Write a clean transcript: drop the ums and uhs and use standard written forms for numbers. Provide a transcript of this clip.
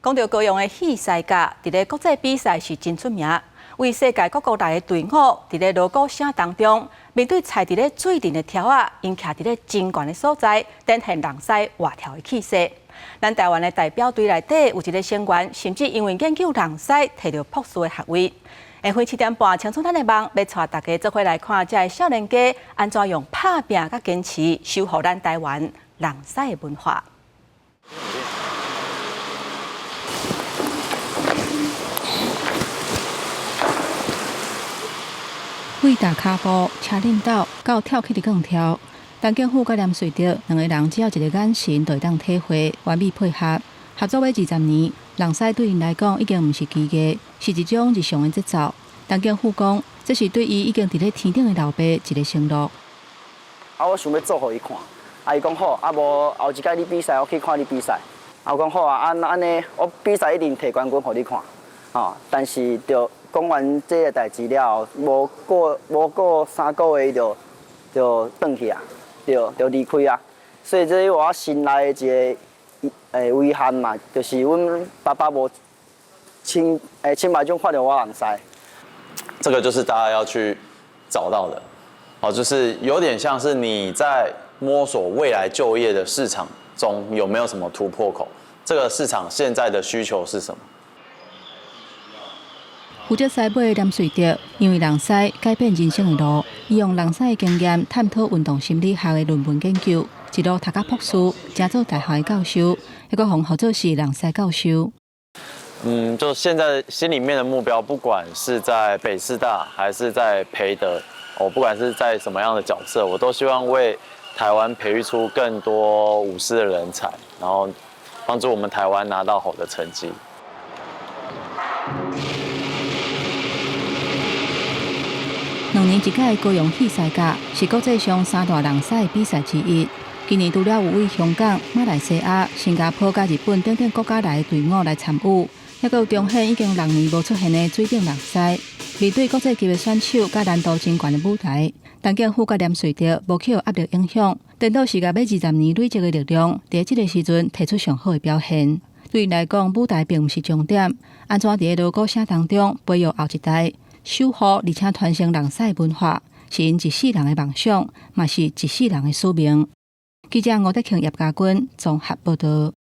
講到高雄的戲獅甲，佇咧國際比賽是真出名，為世界各國來的隊伍，佇咧鑼鼓聲當中，面對踩佇咧水陣的柱仔，𪜶徛佇咧真懸的所在，展現人獅活跳的氣勢。咱台灣的代表隊內底有一个成員，甚至因為研究人獅，提著博士的學位。下昏7點半，青春咱的夢，欲帶大家做伙來看這个少年家按怎用拍拚佮堅持，守護咱台灣人獅的文化。對踏跤步、車輪鬥到跳起佇摃柱，陳景富佮連瑞德兩个人只要一个眼神就會當體會，完美配合。合作欲20年，人獅對𪜶來講已經毋是技藝，是一種日常的節奏。陳景富講，這是對伊已經佇咧天頂的老爸一个承諾。啊，我想欲做予伊看，啊，伊講好，啊無後一擺你比賽，我去看你比賽。啊，我講好啊，按按呢，我比賽一定提冠軍予你看，吼。但是就講完這个代誌了後，無過3個月，伊就轉去啊，就離開啊。所以這是我心內的一个遺憾嘛，就是阮爸爸無親目睭看著我人獅。這個就是大家要去找到的，哦，就是有點像是你在摸索未來就業的市場中有沒有什麼突破口，這個市場現在的需求是什麼？負責獅尾的連瑞德，因為人獅改變人生的路，伊用人獅的經驗探討運動心理學的論文研究，一路讀到博士，成做大學的教授，猶閣予號做是人獅教授。嗯，就現在心裡面的目標，不管是在北師大還是在培德，我不管是在什麼樣的角色，我都希望為台灣培育出更多舞獅的人才，然後幫助我們台灣拿到好的成績。兩年一屆高雄戲獅甲是國際上三大人獅的比賽之一。今年除了有對香港、馬來西亞、新加坡佮日本等等國家來的隊伍來參與，猶閣有彰顯已經6年無出現的水頂人獅。面對國際級的選手佮難度真懸的舞台，陳景富佮連瑞德無去予壓力影響，顛倒是共欲20年累積的力量，佇這个時陣提出上好的表現。對𪜶來講，舞台並毋是終點，按怎佇咧鑼鼓聲當中培育後一代，守護而且傳承人獅文化，是𪜶一世人的夢想，嘛是一世人的使命。記者吳德慶、葉家軍綜合報導。